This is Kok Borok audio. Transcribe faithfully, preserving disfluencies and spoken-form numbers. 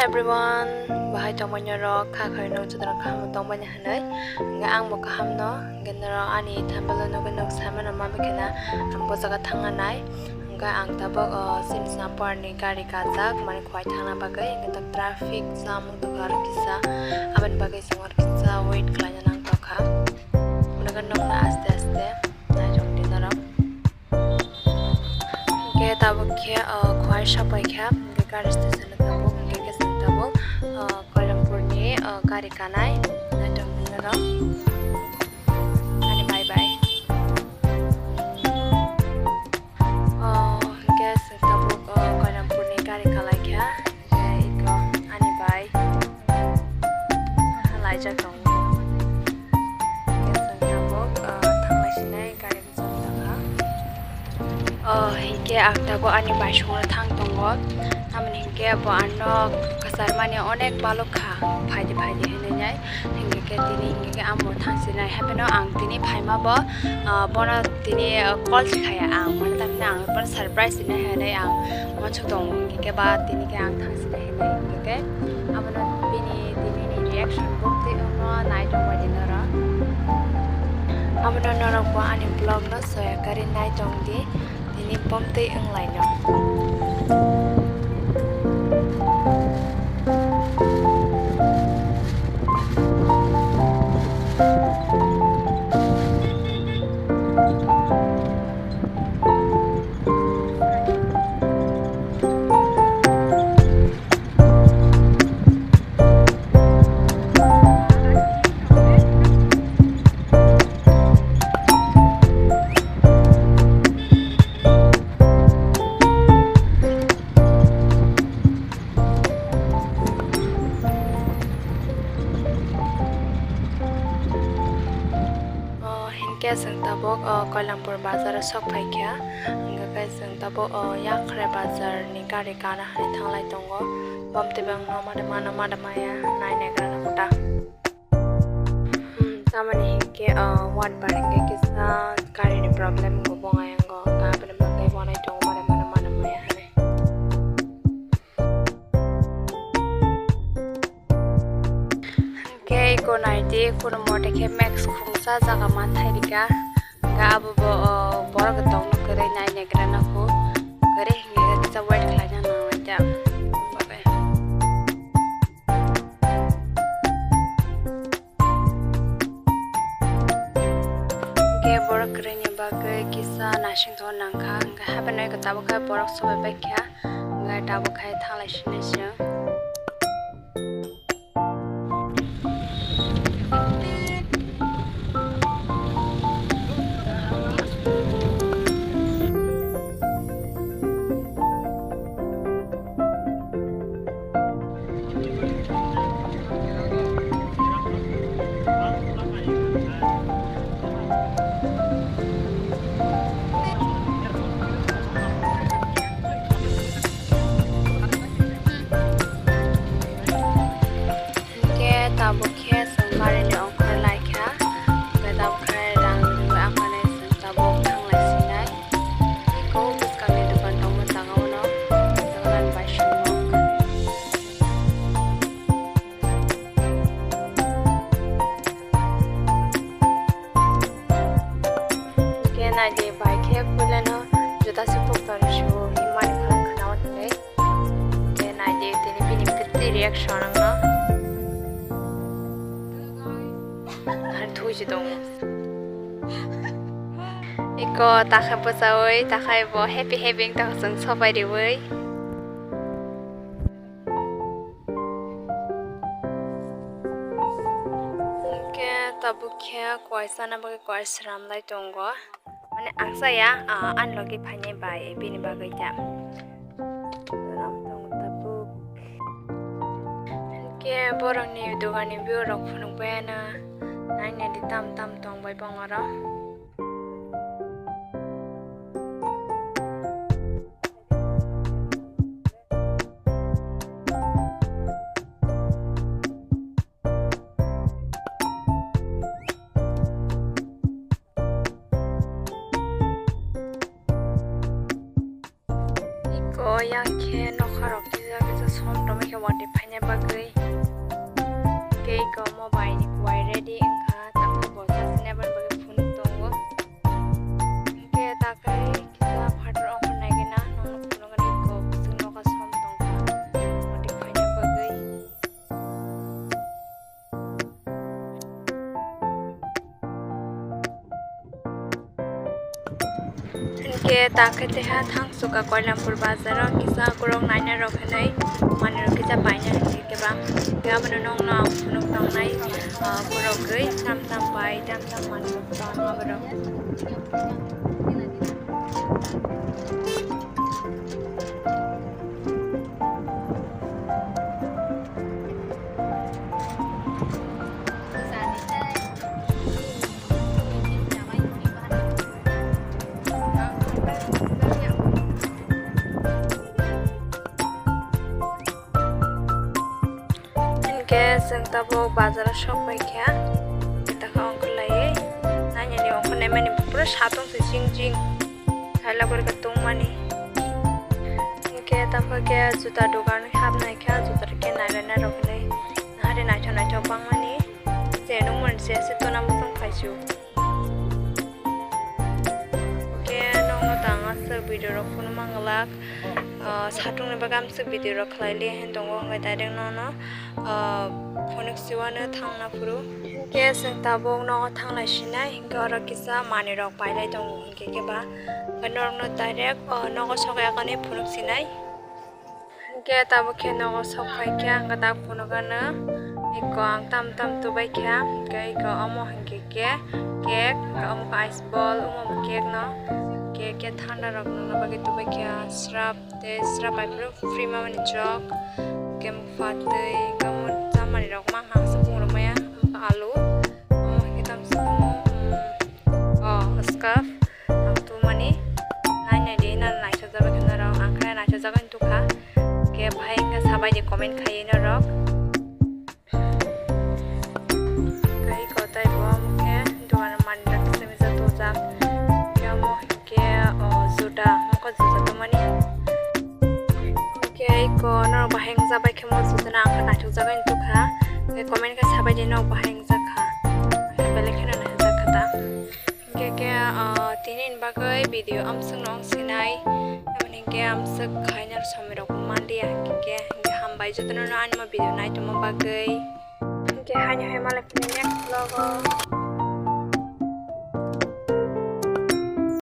Everyone, bahai tongmani rok kha khawi nung jotoro kaham tongmani hwnwi. Hwnkhe ang bo kaham no, hwnkhe norok ani thumbnail o nugwi nuk sai mano ma bikhe na ang bo jaga thangna nai. Hwnkhe ang tabuk, o, Simsna parni gari kajak, mani khwai thangna bagwi, hwnkhe tabuk traffic jam wng tongkha aro kisa, aboni bagwi chwng aro kisa wait khlaina nang tongkha. Hwnkhe nukna aste aste naijokdi norok. Hwnkhe tabuk khe, o, khwai sapai kha, hwnkhe gari station o tabuk, hwnkhe khe chwng tabuk, o, Koilampurni, o, gari kanai, naitokdi norok. Ani bye bye. O, hwnkhe chwng tabuk, o, Koilampurni gari kalaikha, hwnkhe iko ani bai laijak tongo. Hwnkhe chwng tabuk, o, thanglaisinai gari bwskango tangkha. O, hwnkhe ang tabuk ani bai songno thang tongo, tamoni hwnkhe bo ano kwcharmani onek balok kha, phaidi phaidi hinwi nai. Hingke khe tini hingke khe amo thangsinai hapheno ang tini phaima bo, ah, bono tini, ah, call si khaya ang, mane tamni ang bono surprise sinai hinwi ang uansuk tongo, hingke khe ba tini khe ang thangsinai hinwi hingke khe abono bini tini ni reaction bo twi wngno nai tongbai di norok. Abono norok bo ani vlog no soya kari nai tong di. Tini pomtwi wnglaino. O, hinkhe chwng tabuk, o, Koilampur bazar o sok phaikha, hwnkhe khe chwng tabuk, o, Yakhrai bazar ni gari kana hinwi thanglai tongo. Bom twi bangno mada mano mada maya nai naigra nokta. Hmm, tamoni hinkhe, ah, one bar hinkhe kisa gari ni problem wngkha bong ayang o, ta aboni bagwi wanai tongo mane mane mane maya hinwi. Hinkhe eko naidi, kono mote khe max khungsa jaga manthai rika. Hinkhe abo bo, oh, borok tongno kwrwi nai naigra nokho. Kwrwi hinkhe kisa wait khlaina nanglaikha. Bagwi. Hwnkhe borok kwrwini bagwi kisa naisingthogo nangkha, hwnkhe hapheno eko tabuk khe borok sobai baikha, hwnkhe tabuk khe thanglai sinai se. Hwnkhe tabuk khe chwng gari ni ongkhor lai kha, hwnkhe tabuk khe rang rwui aphano chwng tabuk thanglai sinai. Eko bwskangni dokan tongma jaga o no, jaga bai swngo. Hwnkhe naidi bai khe puilano juda se pukton su himani khorang khana o hinwi. Hwnkhe naidi tini bini kwtwi reaction wngno. Ar thuji tongo. Eko takhai bwchaui takhai bo happy happy wngtong chwng sobai riui. Hwnkhe tabuk khe kwai chana bagwi kwai swnam lai tongo. Mane ang chaya, ah, ani logi phainai bai bini bagwi ta. Swnam tongo tabuk. Hwnkhe borokni doganni view rok phunukbai ano nainani tam tam tongbai bongoro. Eko yang khe nokha rok kisa kisa som tongwi khe watwi phaina bagwi. Khe iko mo bai ni kuwai ready wngkha, tamo bo sasina bagwi phunuk tongo. Khe takhai kisa phatar ongkhor naigwina, nono phunukgani iko bwswk nogo som tongkha, watwi phaina bagwi. Hinkhe takhe teha thangsuka Koilampur bazaro kisa borok naina rok hinwi manwi rok kisa baina hinwi keba. Khe abono nokno ang phunuk tongnai, ah, borok gwi tam tam bai tam tam manwi rok tong aborok. Hinkhe chwng tabuk bazaro sok paikha, takha ongkhorlaiwi nainani ongkhornaimani pura satung se jing jing. Haila gori ka tongmani. Hinkhe tamo khe juta dogan hapnai kha, juta rok khe naina nairok hinwi. Nahari naithok naithok bangmani. Je nung mani je se tona muchung phaisu. Hinkhe nokno tang aswk video rok phunuk manglak. Ah, satung ni bagwi amswk video rok khlai li hin tongo, hwnkhe direct nono, ah, phunuk siwano thangna phuru. Hinkhe chwng tabuk nogo thanglai sinai, hinkhe oro kisa manwi rok pailai tongo. Khe khe ba, hwnkhe norokno direct, o, nogo sok yakani phunuk sinai. Hwnkhe tabuk khe nogo sok phai khe ang dak phunukgano eko ang tam tam tubai kha, hwnkhe eko omo hwnkhe khe cake, hwnkhe omo khe ice ball, omo bo cake no, cake khe thanda rok nangna bagwi tubai kha, srap tei srap bai phuru free mamani chok, hwnkhe mukpha tei omo chamani rok manha se pungrok maya, omo khe alu, omo hwnkhe tamo se omo, mm, o scarf. Ang tumani nainai di, nang naithokjagwi khe norok, ang khe naithokjagwi tukha. Khe bahai wngkha sabai di comment khaiwi norok. Khe iko tei bo omo khe dogan manwi rok kisa misa tujak. Khe omo hinkhe, o, juta, omo khe juta tumani. Khe iko norok bahai wngjabai khe mo juta no ang khe naithokjagwi tukha. Khe comment khe sabai di norok bahai wngjakha. Khe belai kheno naithokjakha ta. Hinkhe khe, ah, tini ni bagwi video amswk no wng sinai, tamoni hinkhe amswk khaina somoi rok manliya, hinkhe, hinkhe hambai jotono no ani mo video naitongma bagwi. Hinkhe haino hai malai phini next vlog o.